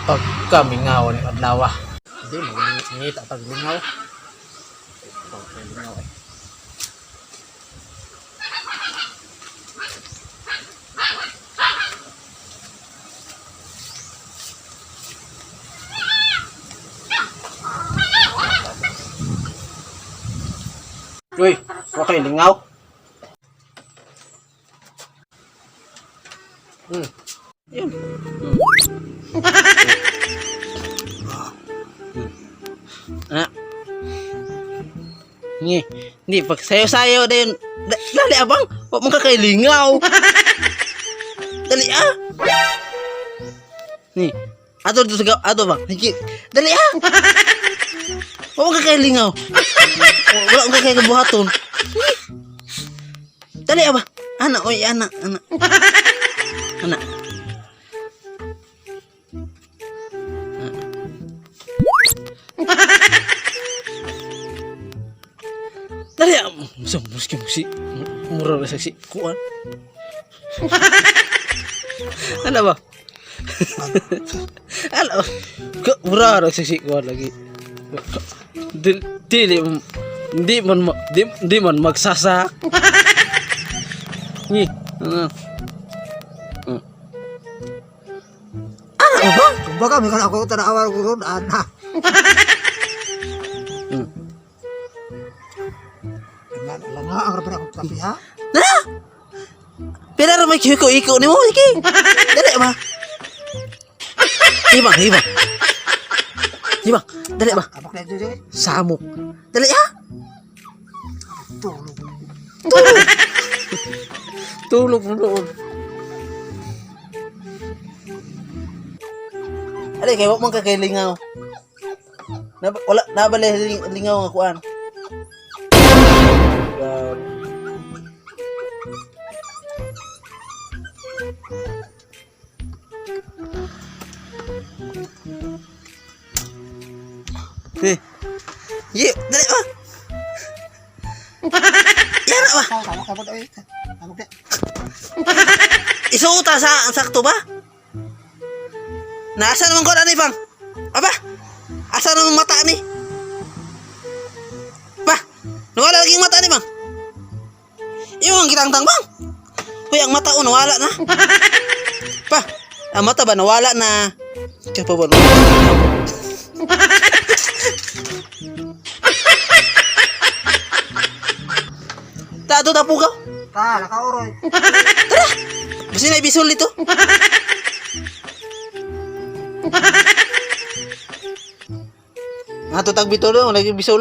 Pagkamingaw ni adlaw. Hindi, mangita tag lingaw. Pagkamingaw eh. Uy, okay, lingaw. Yun. Ah. Ngi, hindi pag sayo-sayo din. Dali abang, wa man ka kay lingaw. Dali ah. Ni, ato dito sa ato ba? Hiki. Dali ah. Wa man ka kay lingaw. Wala man ka kay kabuhaton. Ngi. Dali ah ba? Ana, oy, ana, ana. Ana. Dali ah. Musa, muski, musi. Mura na saksi. Kuan. Ano ba? Ano? Mura na saksi. Kuan lagi. Dili, dili, di man, di man magsasa. Ni, ano? Ano ba? Kumbaga, may ako tanawa ko ron, ana. Langa ang rapan akong kape, ha? Na! Pila ra may hiko-hiko nimo iki. Dali ba? Ibang, ibang. Ibang, dali ba? Abak na ito, eh. Samok. Dali ha? Tulog. Tulog. Tulog mo noon. Ali, kay wa man ka kay lingaw. Na, wala nabali lingaw nga kuan. Eh. Ye, dali ba? Yan na ba? Tama ka ba, eh? Tama ka. Isuota sa sakto ba? Nasa naman ko ani pang? Aba? Asa naman mata ni? Pa, nawala lagi yung mata ni bang? Iyo ang kitang bang? Hoy, ang mata ko nawala na. Pa, ang mata ba nawala na? Kaya pa ba? Tato tapo ka? Ta, nakauroy. Basta na ibisol dito. Nga to tag bitol lagi bisol.